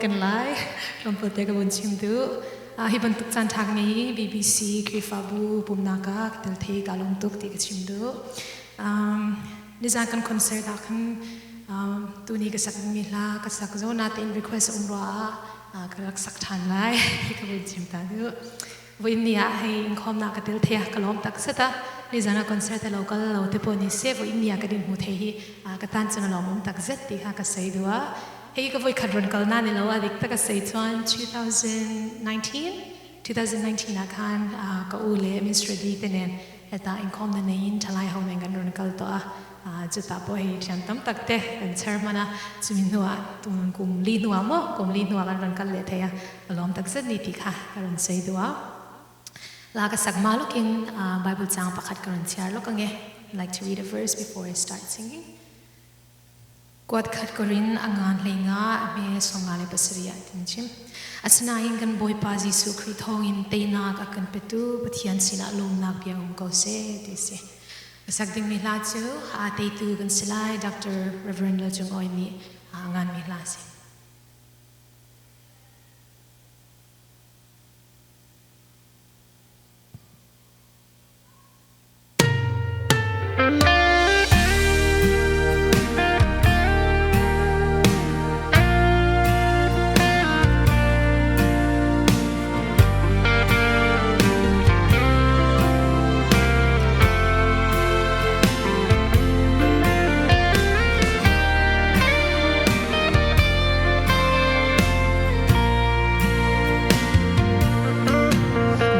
Kan lai tlawmpal te ka vun chim duh. Hi bantuk caan ṭha ka ngei i BBC Khrihfabu pumnak ah ka tel thei ka lawm tuk ti ka chim duh. Nizan kan concert ah khan tuni ka sak mi hla ka sak zo natein request a um rua ah ka rak sak ṭhan lai ti ka vun chim ta duh. Voin ni ah hei inkhawmnak ka tel thei a ka lawm tak zet a. Nizan ah concert a lo kal lo te pawh ni se voin ni ah ka din hmu thei hi ka tan cun a lawmawm tak zet ti kha ka sei duh a. Hei ka voi khat ron kal na ni lo a dik tak a sei chuan 2019 2019 ah khan ka u le Mr. D te nen heta inkhawm na nei in thalai ho nen kan ron kal to a. Chuta pawh hei thian tam tak te kan chher hman a. Chumi hnuah kum li hnuah maw kum li hnuah kan ron kal leh thei a. Ka lawm takzet ni ti kha ka rawn sawi duh a. La ka sak hma lawkin Bible caang pakhat ka rawn chhiar lawk ange. I'd like to read a verse before I start singing. Kuat khat korin a ngan hlei nga a hme songa le pasarih ah tin chim. Asinain kan Bawipa Jesuh Khrih thawngin teinak a kan petu Pathian sinah lawmnak bia um ko seh ti si. Ka sak dingmi hla cu a teitu kan si lai Dr. Reverend Lal Cung Awi nih a nganmi hla a si.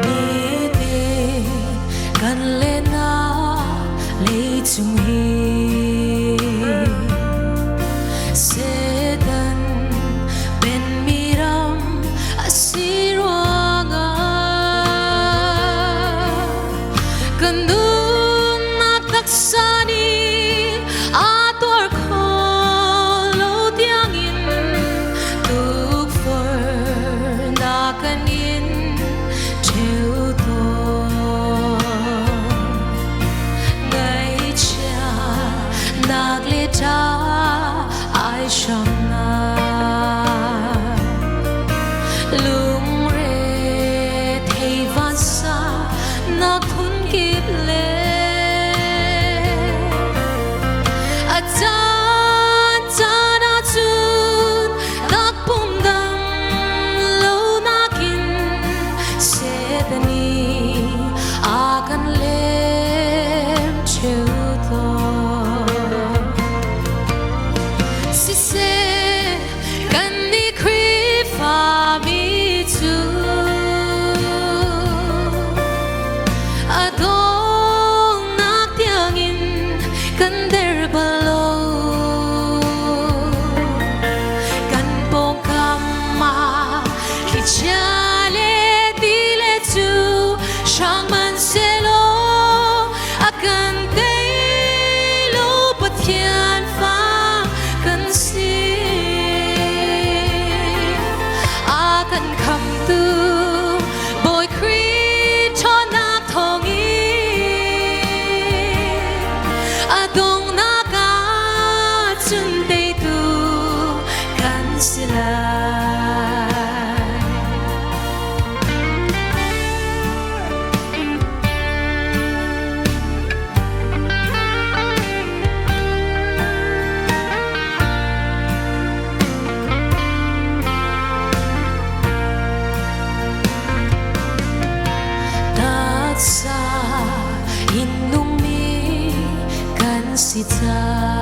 Nitin kan lenak leicung hi Satan penmi ram a si ruangah kan nunnak taksa nih aa tuar kho lo tiangin tukforhnak kan in cheu tawn. Ngaihchiatnak le ṭah ai hramnak lungre thei vansa nak phunkip le a caan caan ahcun takpum dam lo nakin Satan nih a kan lem ṭheu tawn. Siseh kannih Khrihfami cu a donghnak tiangin kan der bal lo. Kan pawngkam ah thlichia le ti le cu hrang hmanhsehlaw a kan tei lo Pathian fa kan si. A kan khamtu Bawi Khrih ṭhawnnak thawngin a donghnak ah cun teitu kan si lai. Taksa in nungmi kan si cang.